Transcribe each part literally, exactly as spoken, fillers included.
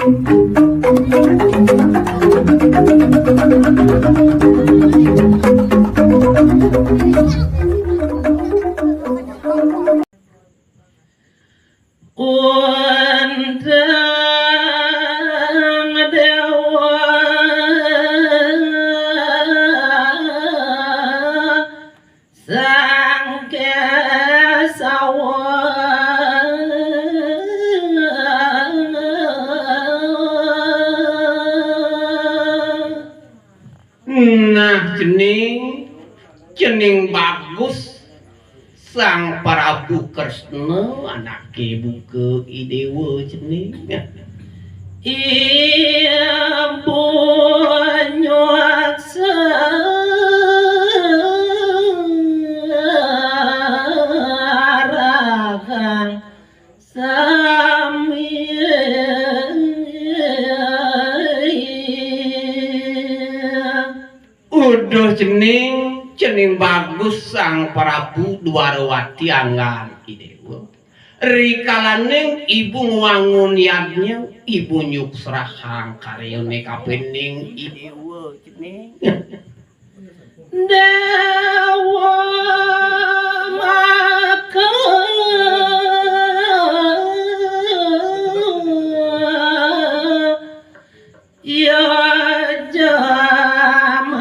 Undang Dewa Sang Kesawa. Nah, cening, cening bagus Sang Prabu Kresna, anaké buka I Déwa cening. Ibu nyuwak sarahang sami. Uduh cening, cening bagus Sang Prabu Dwarawati anggan I Déwa. Rikalaning ibu ngwangun yadnya, ibu nyuksrahang karyané kapining I Déwa cening. Déwa maka ya jamana.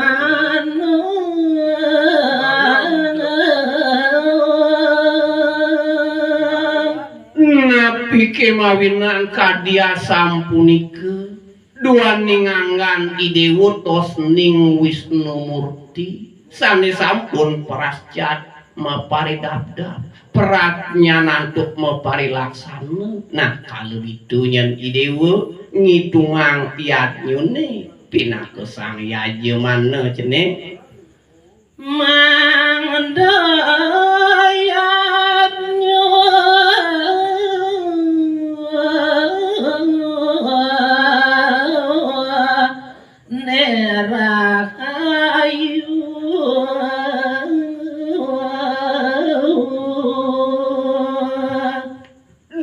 Napi kémawinan kadi asapunika? Duaning anggan I Déwa tosning Wisnu Murti sané sampun prasjat maparidabdab, pradnyan antuk maparilaksana. Nah, kala ditu nyén I Déwa ngitungang yadnyané pinaka sang yajamana cening. Mangda yadnya né rahayu.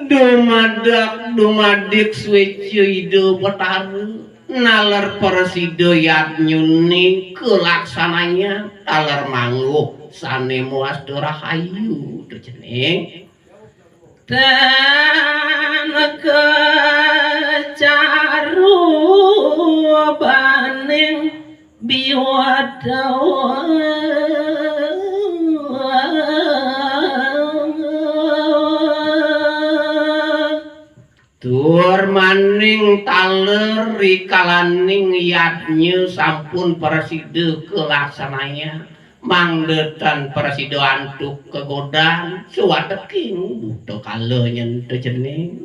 Dumadak dumadik suéca Ida Betara, naler prasida yadnyané kalaksanayang, taler mangguh sané mawasta rahayu, to cening. Tan kacarubaning biwada. Tur maning taler rikalaning yadnya sampun prasida kalaksanayang, mangda tan prasida antuk kagodan sawateking buta kala nyén to cening.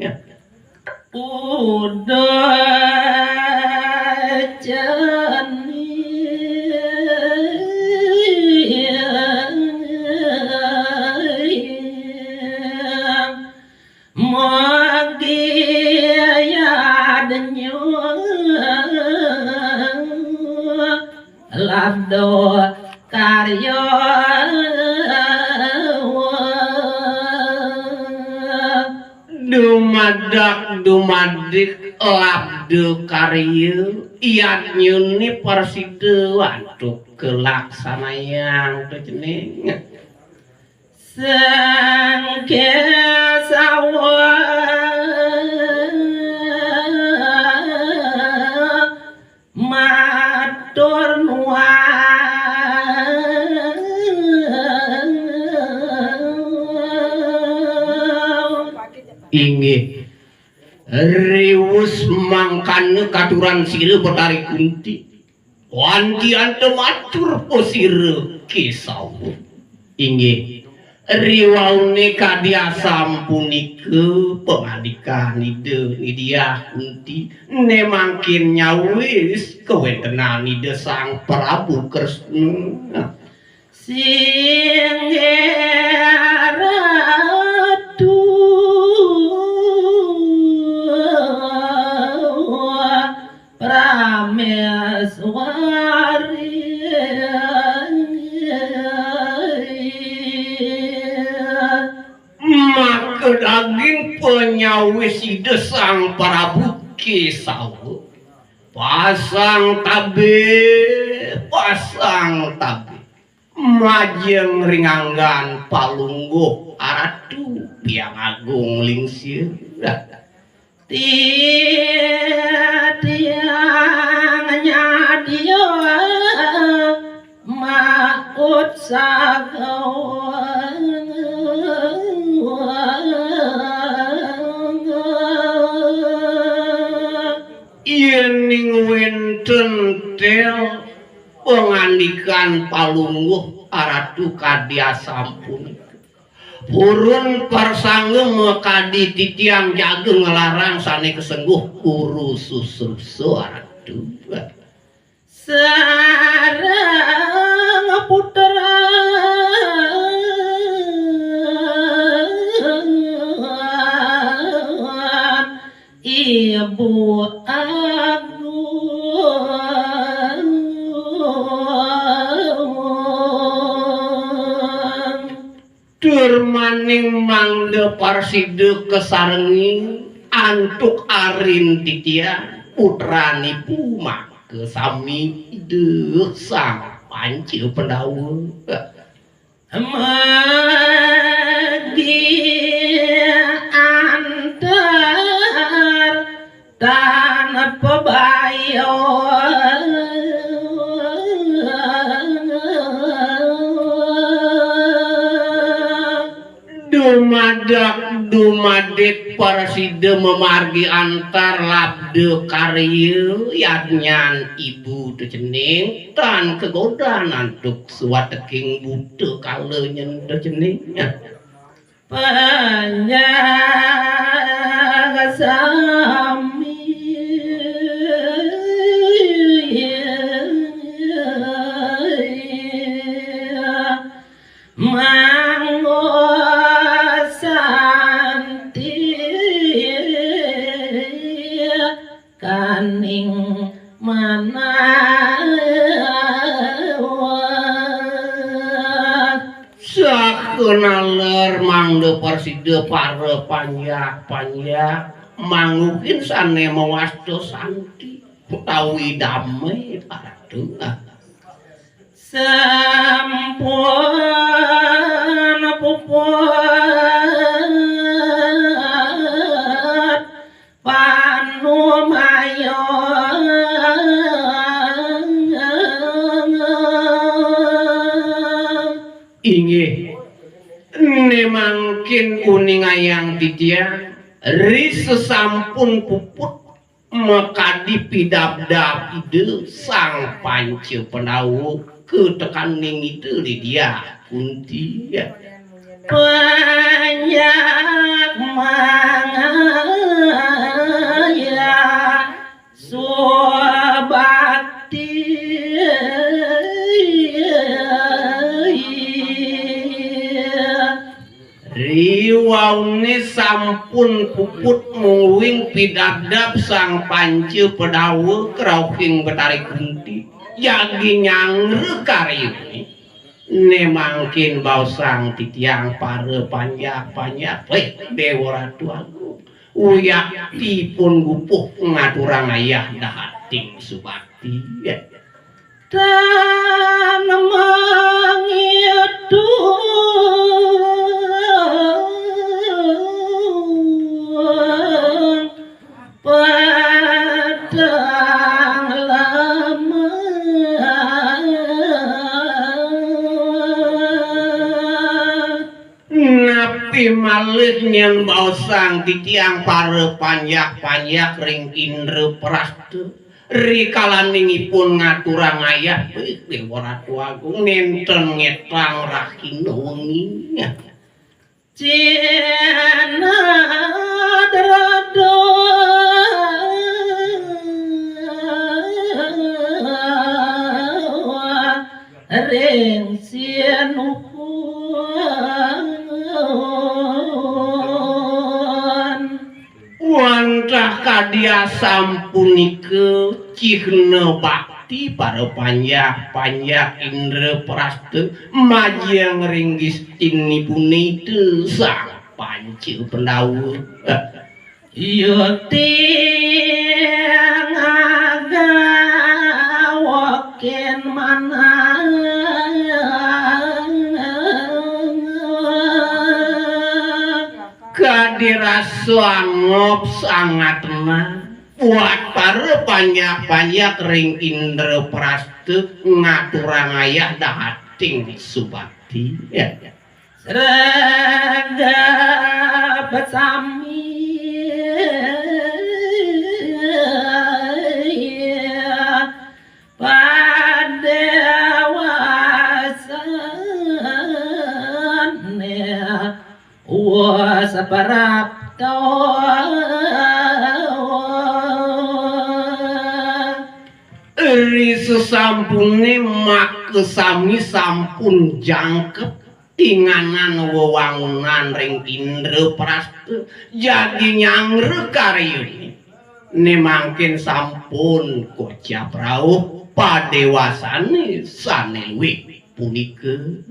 Uduh cening. Mugi yadnya labda karya. Dumadak dumadik labda karya, yadnyané prasida antuk kalaksanayang, to cening. Sang Késawa matur nuwun. Inggih. Riwus mangkana katuran sira Betari Kunti. Wanti anta matur pasira Késawa. Inggih. Riwauné kadi asapunika pangandikan Ida Diah Kunti, né mangkin nyawis kawéntenan Ida Sang Prabu Kresna. Singgih Ratu Praméswari. Maka daging panyawis Ida Sang Prabu Kisawa, pasang tabe, pasang tabe. Majeng ring anggan Palungguh Aratu Biang Agung Lingsir. Titiang nyadia makut saga. Yening wenten tel pangandikan Palungguh Aratu kadi asampun, purun parsangga makadi titiang jaga nglarang sane kasengguh kuru susrusa Aratu. Sareng putra Ibu Agung. Durmaning mangda parsida kasarengin antuk arin titiang putranipun maka sami Ida Sang Panca Pandawa. Magi antar tanpa bayo. Dumadak dumadik prasida mamargi antar labda karya yadnyan ibu to cening tan kagodan antuk suwateking buta kala nyen to cening. Panjang sami manggo santi kaning manawa. Sakenaler mangda prasida para panjak-panjak mangukin sane mawasta santi utawi dame paratu. Sampun puput panumaya. Inggih, ne mangkin uningayang titiang, ri sesampun puput makadi pidabdab Ida Sang Panca Pandawa katekaning Ida Widya Kunti. Panjak mangayah subakti. Riwaune sampun puput mungguing pidabdab Sang Panca Padawa karauhing Betari Kunti, jagi nyanggra karyane. Ne mangkin baosang titiang para panjak-panjak, weh, Dewa Ratu Agung, wiyaktipun gupuh ngaturang ayah dahating subakti. Tan mangitung padang lama. Napi malih nyen baosang titiang para panjak-panjak ring Indraprasta, rikalaning ipun ngaturang ayah, ih, Dewa Ratu Agung, nenten ngetang rahina wengi. Cina drada ring sinuhun. Wantah kadi asapunika cihna bakti para panjak-panjak Indraprasta majeng ring gistinipune Ida Sang Panca Pandawa. Yuti Sangop sangatna buat para panjak-panjak ring Indraprasta ngaturang ayah dahating subakti. Ya. Sregep sami padewasané wus prapta. Ri sesampuné makasami sampun jangkep tinganan wewangunan ring Indraprasta, jagi nyanggra karyané. Né mangkin sampun kocap rauh padewasané sané luih punika.